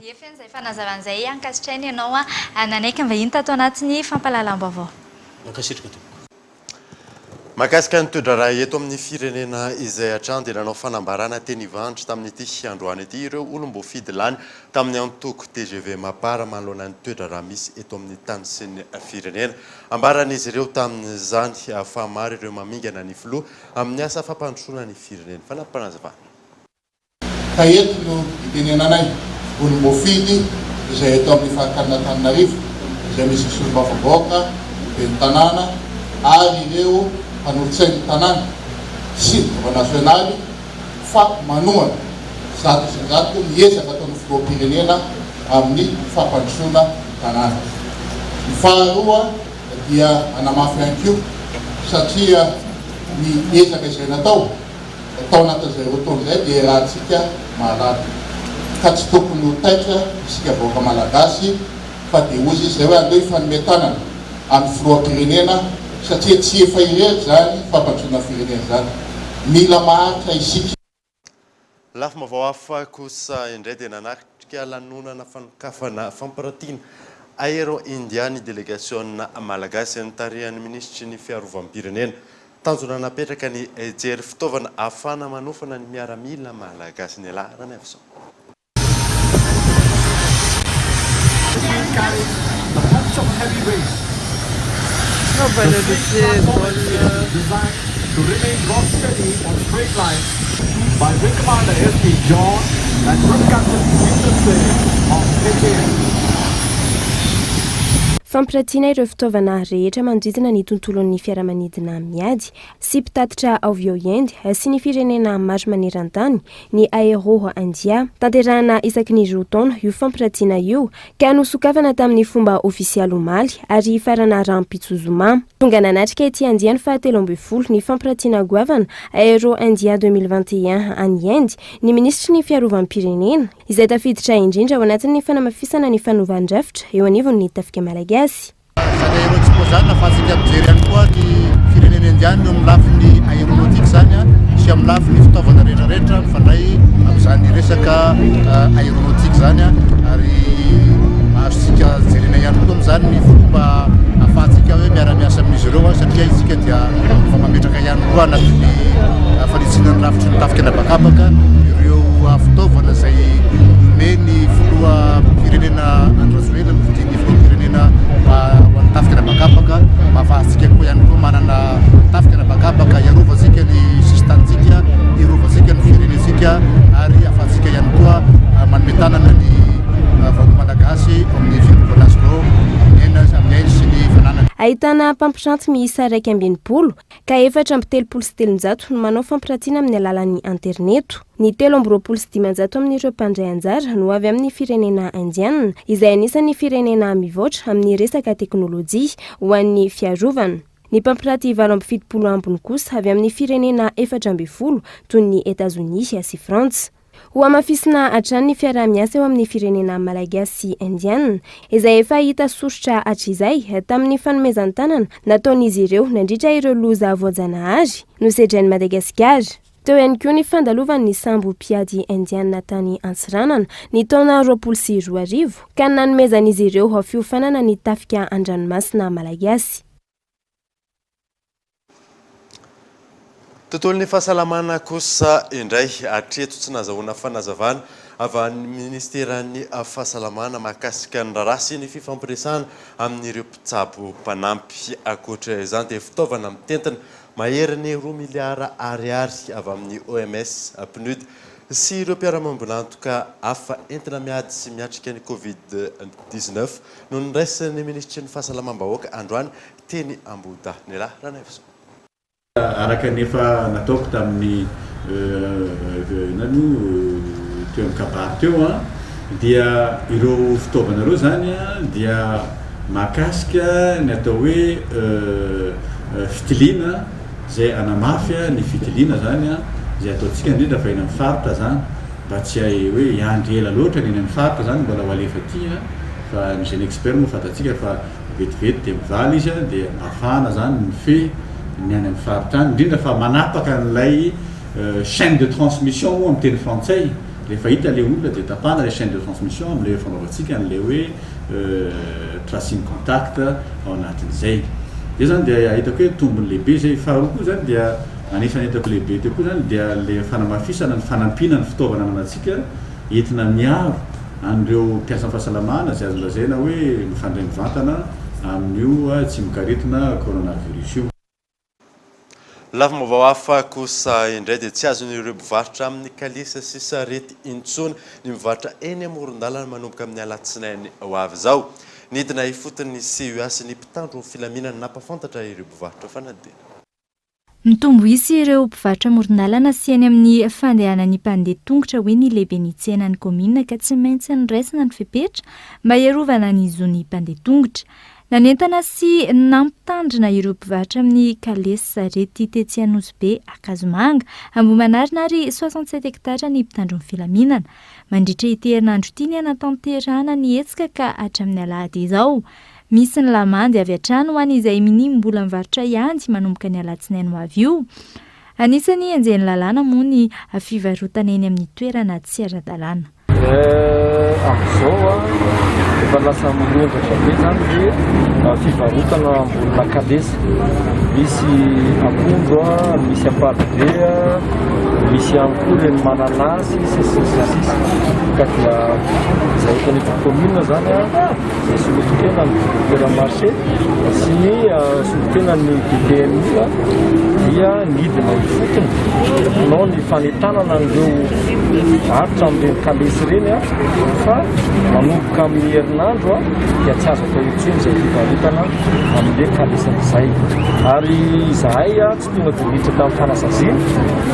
S10: Ie feno izay fanazavana izay, ankasitrahina ianao nanaiky nivahiny tato anatin'ny fampahalalam-baovao.
S23: Mankasitraka tompoko.
S5: Mahakasika ny toe-draharaha eto amin'ny firenena izay hatrany dia nanao fanambarana teny Ivandry tamin'ity androany ity ireo olom-boafidy lany tamin'ny antoko tgv Mapar manoloana ny toe-draharaha misy eto amin'ny tany sy ny firenena. Ambaran'izy ireo tamin'izany fa maro ireo mamingana ny filoha amin'ny asa fampandrosoana ny firenena. Fanampim-panazavana.
S1: Ka eto no itenenanay, olom-boafidy izay eto amin'ny faritanin'Antananarivo, izay misy ny solombavambahoaka, ny ben'ny tanàna ary ireo mpanolotsain'ny tanàna sy ny birao nasionaly fa manohana 100% ny ezaka ataon'ny filoham-pirenena amin'ny fampandrosoana ny tanàna. Ny faharoa dia manamafy ihany koa satria ny ezaka izay natao, Tao anatin'izay roa taona izay dia iarahantsika mahalala ka tsy tokony ho taitra isika vahoaka Malagasy fa dia hozy izy izay hoe aleo hifanome tanana amin'ny filoham-pirenena satria tsy efa irery izany fampandrosoana firenena izany. Mila maharitra isika.
S5: Lafim-baovao hafa kosa indray dia nanatrika lanonana fanokafana fampirantiana Aero India ny delegasiona malagasy notarihan'ny minisitry ny fiarovam-pirenena Tanjona napetraka ny hijery fitaovana ahafahana manofana ny miaramila malagasy ny laharana avy izao.
S4: Fampiratiana ireo fitaovana rehetra manodidina ny tontolon'ny fiaramanidina miady sy mpitatitra avy ao Inde sy ny firenena maro maneran-tany ny Aero India. Tanterahana isaky ny roa taona io fampiratiana io ka nosokafana tamin'ny fomba ofisialy omaly ary hifarana rahampitso zoma. Tonga nanatrika ity andiany faha 13 ny fampiratiana goavana Aero India 2021 any Inde ny minisitry ny fiarovam-pirenena, izay tafiditra indrindra ao anatin'ny fanamafisana ny fanovan-drafitra eo anivon'ny tafika malagasy.
S1: Izany aéroexpo izany ahafahantsika mijery ihany koa ny firenena indiana eo amin'ny lafiny aéronautique izany sy amin'ny lafiny fitaovana rehetra rehetra mifandray amin'izany resaka aéronautique izany ary azontsika jerena ihany koa amin'izany ny fomba ahafahantsika hoe miara-miasa amin'izy ireo satria isika dia efa mametraka ihany koa anatin'ny fanitsiana ny rafitry ny tafika an'habakabaka ireo fitaovana izay nomen'ny filoham-pirenena Andry Rajoelina novidian'ny filoham-pirenena ho an'ny tafika an'habakabaka mba ahafahantsika koa ihany koa manana tafika an'habakabaka hiarovantsika ny sisin-tanintsika, hiarovantsika ny firenentsika ary ahafahantsika ihany koa manome tanana ny vahoaka malagasy.
S4: Ahitana mpampiranty miisa 61 ka 334 no manao fampirantiana amin'ny alalan'ny aterineto. Ny 523 amin'ireo mpandray anjara no avy amin'ny firenena Indiana, izay anisan'ny firenena mivoatra amin'ny resaka teknolojia ho an'ny fiarovana. Ny mpampiraty 78 ambiny kosa avy amin'ny firenena 14 toy ny Etazonia sy Frantsa. Hohamafisina hatrany ny fiaraha-miasa eo amin'ny firenena malagasy sy indiana, izay efa hita soritra hatrizay tamin'ny fanomezan-tanana nataon'izy ireo nandritra ireo loza voajanahary nosedrain'i Madagasikara. Teo ihany koa ny fandalovan'ny sambo mpiady indiana tany Antsiranana ny taona 2020, ka nanomezan'izy ireo fiofanana ny tafika an-dranomasina malagasy.
S5: Tontolon'ny fahasalamana kosa indray, hatreto tsy nazahoana fanazavana avy any ministeran'ny fahasalamana mahakasika ny raharaha sy ny fifampiresahana amin'ireo mpitsabo mpanampy. Ankoatra izany dia fitaovana mitentina maherin'ny roa miliara ariary avy amin'ny OMS, PNUD sy ireo mpiara-miombon'antoka hafa entina miady sy miatrika ny Covid 19 no noraisin'ny minisitry ny fahasalamam-bahoaka androany teny Ambohidahy. Nela Ranaivoson.
S7: Araka ny efa nataoko tamin'ny inona no teo amin'ny kabary teo an, dia ireo fitaovana ireo izany an dia mahakasika ny atao hoe fitiliana izay hanamafy ny fitiliana izany an, izay ataontsika indrindra fa eny amin'ny faritra izany mba tsy hoe hiandry ela loatra ny eny amin'ny faritra izany mbola ho alefa aty an, fa ny Genexpert moa fantatsika fa Vetivety dia mivaly izy dia afahana zany mifehy ny any amin'ny faritra any, indrindra fa manapaka an'ilay chaine de transmission moa amin'ny teny frantsay, rehefa hita ilay olona dia tapahana ilay chaine de transmission amin'ilay fanaovantsika an'ilay hoe tracing contact ao anatin'izay. Izay zany dia hitako hoe tombony lehibe izay. Faharoa koa zany dia anisan'ny hitako lehibe teo koa zany dia ilay fanamafisana ny fanampiana ny fitaovana ananantsika entina miaro an'ireo mpiasan'ny fahasalamana izay azo lazaina hoe mifandray mivantana amin'io tsimokaretina coronavirus io.
S5: Lafim-baovao hafa kosa indray dia tsy azon'ireo mpivarotra amin'ny kalesa sy sarety intsony ny mivarotra eny amoron-dalana manomboka amin'ny alatsinainy ho avy izao. Nidina ifotony ny CUA sy ny mpitandro ny filaminana nampahafantatra ireo mpivarotra fanadinana.
S10: Mitombo isa ireo mpivarotra amoron-dalana sy eny amin'ny fandehanan'ny mpandeha tongotra hoy ny lehiben'ny tsenan'ny kaominina ka tsy maintsy noraisina ny fepetra mba hiarovana ny zon'ny mpandeha tongotra. Nanentana sy nampitandrina ireo mpivarotra amin'ny kalesy sarety tetsy Anosibe, Ankazomanga, Ambohimanarina ary 67 hectares ny mpitandro ny filaminana. Mandritra ity herinandro ity ny hanatanterahana ny hetsika ka hatramin'ny alahady izao. Misy ny lamandy avy hatrany ho an'izay minia mbola mivarotra ihany manomboka ny alatsinainy ho avy io. Anisan'ny enjehin'ny lalàna moa ny fivarotana eny amin'ny toerana tsy ara-dalàna.
S8: Amin'izao efa lasa mirongatra be izany ny fivarotana ambonina kalesa. Misy akondro, misy ampalibe, misy ihany koa ireny mananasy sy ny sisa sy ny sisa. Ka dia izay eto anivon'ny commune izany izay solontena ny directeur marché sy ny solontena ny DPMI dia nidina ifotony hanao ny fanentanana an'ireo mpivarotra amin'ireny kalesy ireny fa manomboka amin'ny herinandro dia tsy azo atao intsony izay fivarotana amin'ilay kalesy izay. Ary izahay tsy tonga dia niditra tamin'ny fanasaziana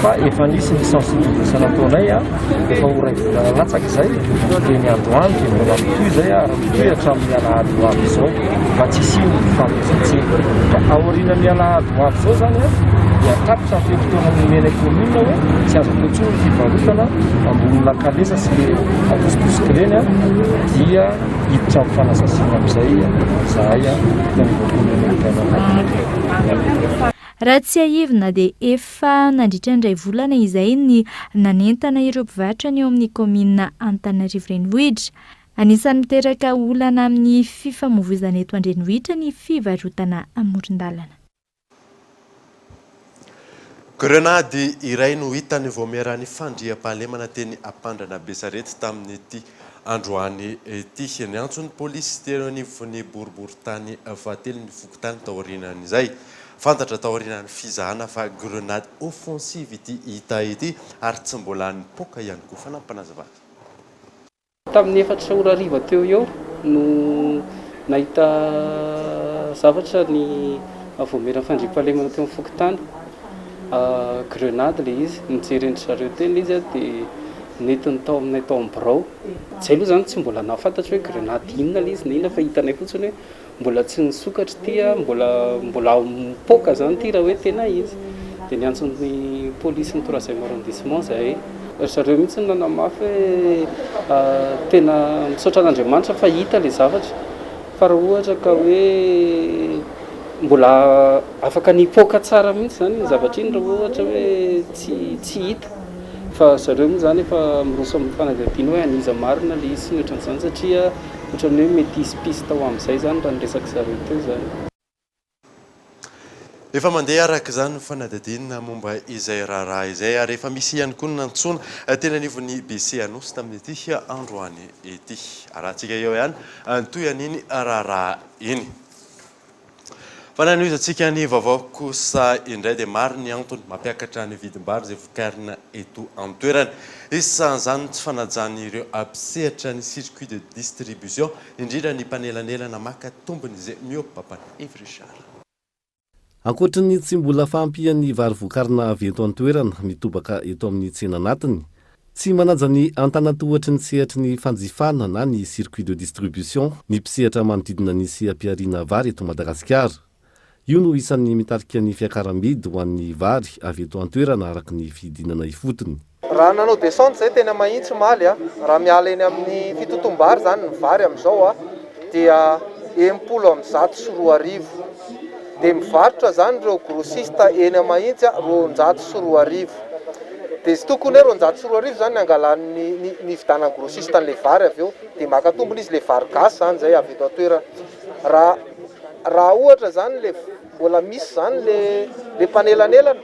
S8: fa efa nisy ny sensibilisation nataonay efa ho iray volana latsaka izay dia ny androany dia mbola mitohy izay ary mitohy hatramin'ny alahady ho avy izao mba tsy hisian'ny fifanomezan-tsiny. Ka aorianan'ny alahady ho avy izao izany dia tapitra ny fe-potoana nomenay commune hoe tsy azo atao intsony ny fivarotana ambonina kalesa sy le atositosika ireny dia hiditra amin'ny fanasaziana amin'izay izahay eto anivon'ny commune urbaine Antananarivo.
S10: Raha tsiahivina dia efa nandritra ny iray volana izay ny nanentana ireo mpivarotra ny eo amin'ny kaominina Antananarivo Renivohitra. Anisan'ny miteraka olana amin'ny fifamoivoizana eto an-drenivohitra ny fivarotana amoron-dalana.
S5: Grenady iray no hitan'ny Vaomieran'ny Fandriampahalemana teny Ampandrana Besarety tamin'ity androany ity. Niantso ny polisy teo anivon'ny boriborintany fahatelo ny fokontany taorian'izay. Fantatra taorian'ny fizahana fa grenade offensive ity hita ity ary tsy mbola nipoaka ihany koa. Fanampinazavana.
S9: Tamin'ny efatra ora hariva teo ho eo no nahita zavatra ny vaomieran'ny fandriampahalemana teo amin'ny fokontany. Grenade ilay izy. Nijeren-dry zareo teny ilay izy dia nentiny tao aminay tao amin'ny birao. Izay aloha izany tsy mbola nahafantatra hoe grenade inona ilay izy na inona fa hitanay fotsiny hoe Mbola tsy nisokatra ity a, mbola mbola mipoaka zany ity raha hoe tena izy. Dia niantso ny police ny troisième arrondissement zahay. Ry zareo mihitsy no nanamafy hoe tena misaotra an'Andriamanitra fa hita ilay zavatra. Fa raha ohatra ka hoe mbola afaka nipoaka tsara mihitsy zany iny zavatra iny raha ohatra hoe tsy tsy hita. Fa zareo moa zany efa miroso amin'ny fanadihadiana hoe an'iza marina ilay izy sy ny ohatran'izany satria Ohatran'ny hoe mety hisy piste ho amin'izay izany raha ny resak'i zareo teo izany.
S5: Efa mandeha araka izany ny fanadihadiana momba izay raharaha izay ary efa misy ihany koa ny nantsoina teny anivon'ny BC Anosy tamin'ity androany ity. Arahantsika eo ihany ny tohin'iny raharaha iny. Fa ny hanohizantsika ny vaovao kosa indray dia maro ny antony mampiakatra ny vidim-bary izay vokarina eto an-toerana. Isan'izany ny tsy fanajan'ireo mpisehatra ny circuit de distribution, indrindra ny mpanelanelana maka tombony izay mihoa-papana. Yves Richard.
S11: Ankoatry ny tsy mbola fahampian'ny vary vokarina avy eto an-toerana mitobaka eto amin'ny tsena anatiny, Tsy manaja ny antanantohatry ny sehatry ny fanjifana na ny circuit de distribution ny mpisehatra manodidina ny seha-pihariana vary eto Madagasikara. Io no isan'ny mitarika ny fiakaram-bidy ho an'ny vary avy eto an-toerana araka ny fidinana ifotony.
S12: Raha nanao descente zay teny Mahitsy omaly a, raha miala eny amin'ny fitotoam-bary zany ny vary amin'izao a, dia 2060. Dia mivarotra zany ireo grossiste eny Mahitsy a, 2200. Dia tsy tokony hoe 2200 izany ny angalan'ny ny ny hividanan'ny grossiste an'ilay vary avy eo, dia maka tombony izy, ilay vary gasy izany izay avy eto an-toerana. Raha raha ohatra izany ilay mbola misy izany ilay ilay mpanelanelana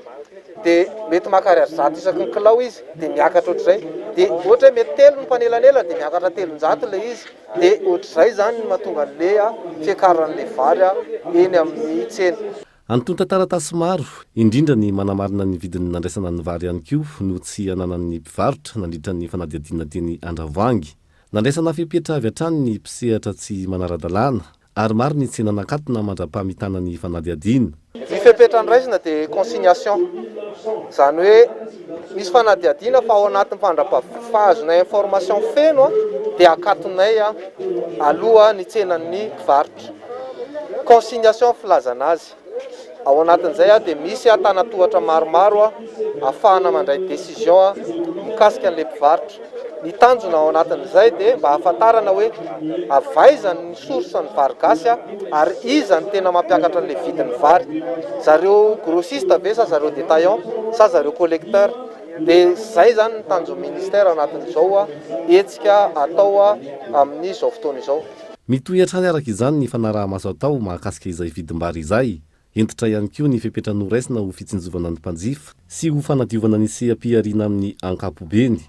S12: dia mety maka ariary 100 isaky ny kilao izy dia miakatra ohatr'izay. Dia ohatra hoe mety telo ny mpanelanelana dia miakatra 300 ilay izy. Dia ohatr'izay izany no mahatonga an'ilay fiakaran'ilay vary eny amin'ny tsena.
S11: Antontan-taratasy maro, indrindra ny manamarina ny vidin'ny nandraisana ny vary ihany koa no tsy ananan'ny mpivarotra nandritra ny fanadihadiana teny Andravoahangy. Nandraisana fepetra avy hatrany ny mpisehatra tsy manara-dalàna ary maro ny tsena nakatona mandra-pamitana ny fanadihadiana.
S12: Ny fepetra noraisina dia consignation, izany hoe misy fanadihadiana fa ao anatin'ny fandrapa-fahazonay information feno dia akatonay aloha ny tsenan'ny mpivarotra. Consignation filazana azy. Ao anatin'izay dia misy antanatohatra maromaro ahafahana mandray décision mikasika an'ilay mpivarotra. Ny tanjona ao anatin'izay dia mba hahafantarana hoe avy aiza ny source ny vary gasy ary iza no tena mampiakatra an'ilay vidin'ny vary. Zareo grossiste ve sa zareo détaillant sa zareo collecteur. Dia izay izany ny tanjon'ny ministère anatin'izao hetsika atao amin'izao fotoana izao.
S11: Mitohy hatrany araka izany ny fanaraha-maso atao mahakasika izay vidim-bary izay. Hentitra ihany koa ny fepetra noraisina ho fitsinjovana ny mpanjifa sy ho fanadiovana ny seha-pihariana amin'ny ankapobeny.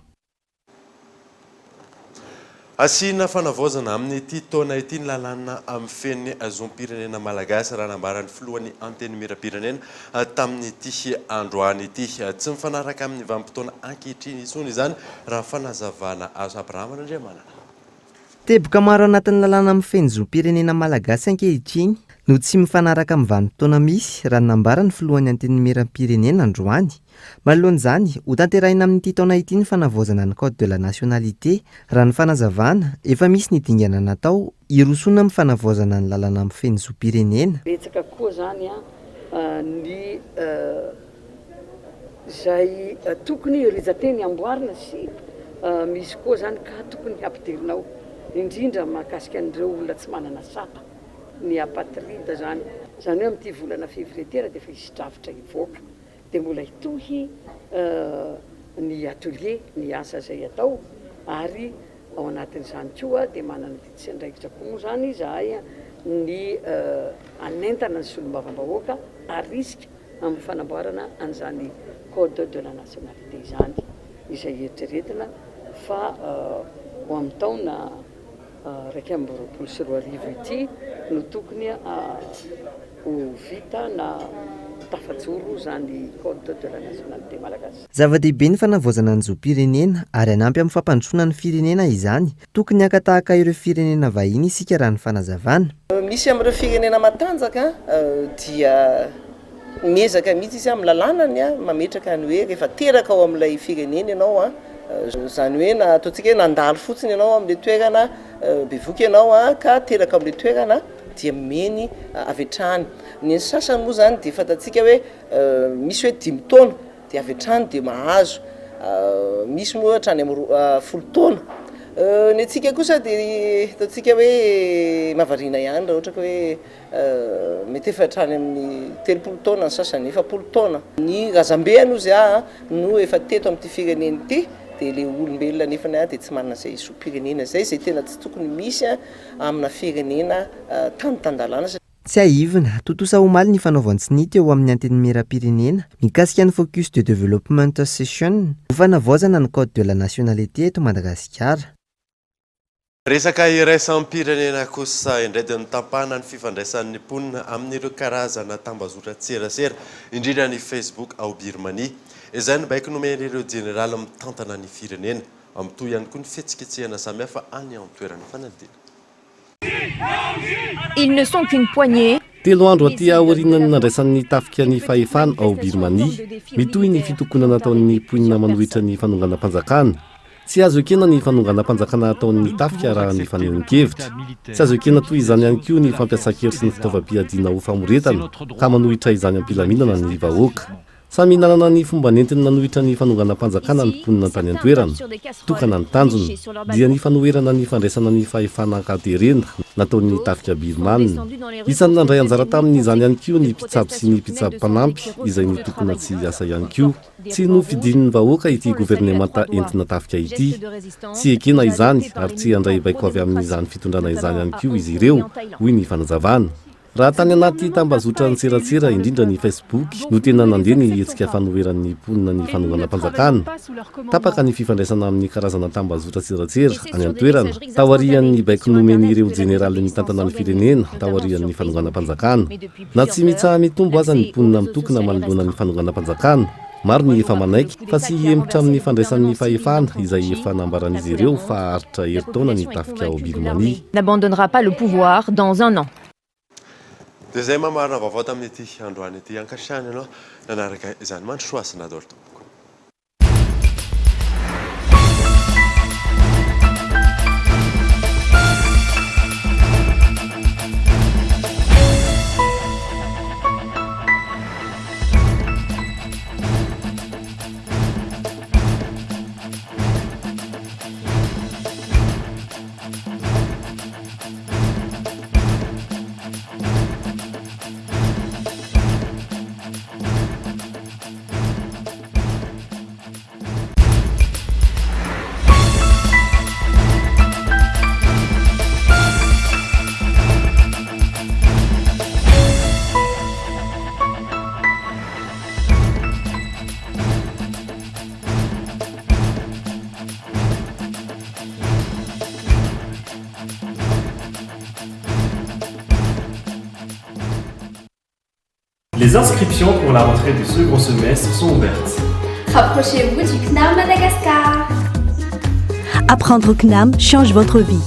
S5: Asiana fanavaozana amin'ity taona ity ny lalàna mifehy ny zom-pirenena malagasy, raha nambaran'ny filohan'ny Antenimierampirenena tamin'ity androany ity. Tsy mifanaraka amin'ny vanim-potoana ankehitriny intsony izany, raha ny fanazavana azo. Abraham Randriamanana.
S13: Teboka maro anatin'ny lalàna mifehy ny zom-pirenena malagasy ankehitriny no tsy mifanaraka amin'ny vanim-potoana misy, raha ny nambaran'ny filohan'ny Antenimierampirenena androany. Manoloana izany, hotanterahina amin'ity taona ity ny fanavaozana ny Code de la nationalité. Raha ny fanazavana, efa misy ny dingana natao hirosoana amin'ny fanavaozana ny lalana mifehy ny zom-pirenena.
S24: Betsaka koa izany ny Izay tokony rijan-teny amboarina sy misy koa izany ka tokony hampidirina ao, indrindra mahakasika an'ireo olona tsy manana sata, ny apatride izany. Izany hoe amin'ity volana février ity ary dia efa hisy drafitra hivoaka, dia mbola hitohy ny atelier, ny asa izay atao ary ao anatin'izany koa dia manana adidy sy andraikitra koa moa izany izahay ny hanentana ny solombavambahoaka harisika amin'ny fanamboarana an'izany code de la nationalité izany, izay eritreretina fa ho amin'ny taona 2021 ity no tokony ho vita na tafajoro izany code de la nationalité malagasy.
S13: Zava-dehibe ny fanavaozana ny zom-pirenena ary hanampy amin'ny fampandrosoana ny firenena izany. Tokony haka tahaka ireo firenena vahiny isika raha ny fanazavana.
S14: Misy amin'ireo firenena matanjaka dia miezaka mihitsy izy amin'ny lalànany mametraka ny hoe rehefa teraka ao amin'ilay firenena ianao, izany hoe na ataontsika hoe nandalo fotsiny ianao amin'ilay toerana, bevohoka ianao ka teraka ao amin'ilay toerana dia omeny avy hatrany. Ny sasany moa izany dia fantatsika hoe misy hoe dimy taona dia avy hatrany dia mahazo, misy moa hatrany amin'ny 20 taona. Ny antsika kosa dia ataontsika hoe mahavariana ihany raha ohatra ka hoe mety efa hatrany amin'ny 30 taona ny sasany, 40 taona. Ny razambeny hozy aho no efa teto amin'ity firenena ity dia ilay olombelona nefany dia tsy manana izay zom-pirenena izay, izay tena tsy tokony misy amina firenena tany tan-dalàna.
S13: Tsiahivina, tontosa omaly ny fanaovan-tsonia teo amin'ny Antenimierampirenena mikasika ny Focus de Development Session ho fanavaozana ny Code de la nationalité eto Madagasikara.
S5: Resaka iraisam-pirenena kosa indray dia notampahana ny fifandraisan'ny mponina amin'ireo karazana tambazotran-tserasera, indrindra ny Facebook ao Birmania. Izay no baiko nomen'ireo jeneraly mitantana ny firenena. Mitohy ihany koa ny fihetsiketsehana samihafa any an-toerana. Fanadihadiana.
S15: Ils ne sont qu'une poignée.
S11: Telo andro aty aorian'ny nandraisan'ny tafika ny fahefana ao Birmania, mitohy ny fitokonana ataon'ny mponina manohitra ny fanonganam-panjakana. Tsy azo ekena ny fanonganam-panjakana ataon'ny tafika raha ny fanehoan-kevitra. Tsy azo ekena toy izany ihany koa ny fampiasan-kery sy ny fitaovam-piadiana ho famoretana ka manohitra izany am-pilaminana ny vahoaka. Samy nanana ny fomba nentiny nanohitra ny fanonganam-panjakana ny mponina tany an-toerana. Tokana ny tanjona, dia ny fanoherana ny fandraisana ny fahefana an-katerena nataon'ny tafika Birmana. Isan'ny nandray anjara tamin'izany ihany koa ny mpitsabo sy ny mpitsabo mpanampy izay nitokona tsy hiasa ihany koa. Tsy nofidin'ny vahoaka ity governemanta entina tafika ity. Tsy ekena izany ary tsy handray baiko avy amin'izany fitondrana izany ihany koa izy ireo, hoy ny fanazavana. Raha tany anaty tambazotran-tseratsera, indrindra ny Facebook, no tena nandeha ny hetsika fanoheran'ny mponina ny fanonganam-panjakana. Tapaka ny fifandraisana amin'ny karazana tambazotran-tseratsera any an-toerana, taorian'ny baiko nomen'ireo jeneraly mitantana ny firenena taorian'ny fanonganam-panjakana. Na tsy mitsaha-mitombo aza ny mponina mitokona manoloana ny fanonganam-panjakana, maro ny efa manaiky fa tsy hihemotra amin'ny fandraisany ny fahefana izay efa nambaran'izy ireo fa haharitra herintaona ny tafika ao Birmanie.
S15: N'abandonnera pas le pouvoir dans un an.
S5: Dia izay mamarina vaovao tamin'ity androany ity. Ankasitrahana ianao nanaraka izany. Mandrosoa sy nadoro tompoko.
S3: Les inscriptions pour la rentrée du second semestre sont ouvertes.
S22: Rapprochez-vous du CNAM Madagascar.
S2: Apprendre au CNAM change votre vie.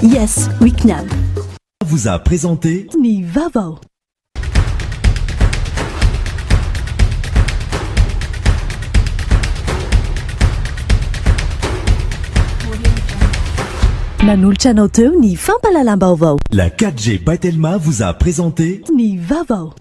S2: Yes, we CNAM.
S16: Vous a présenté
S2: Ny vaovao. Nanolotra anao teo ny fampahalalam-baovao.
S16: La 4G by Telma vous a présenté
S2: Ny vaovao.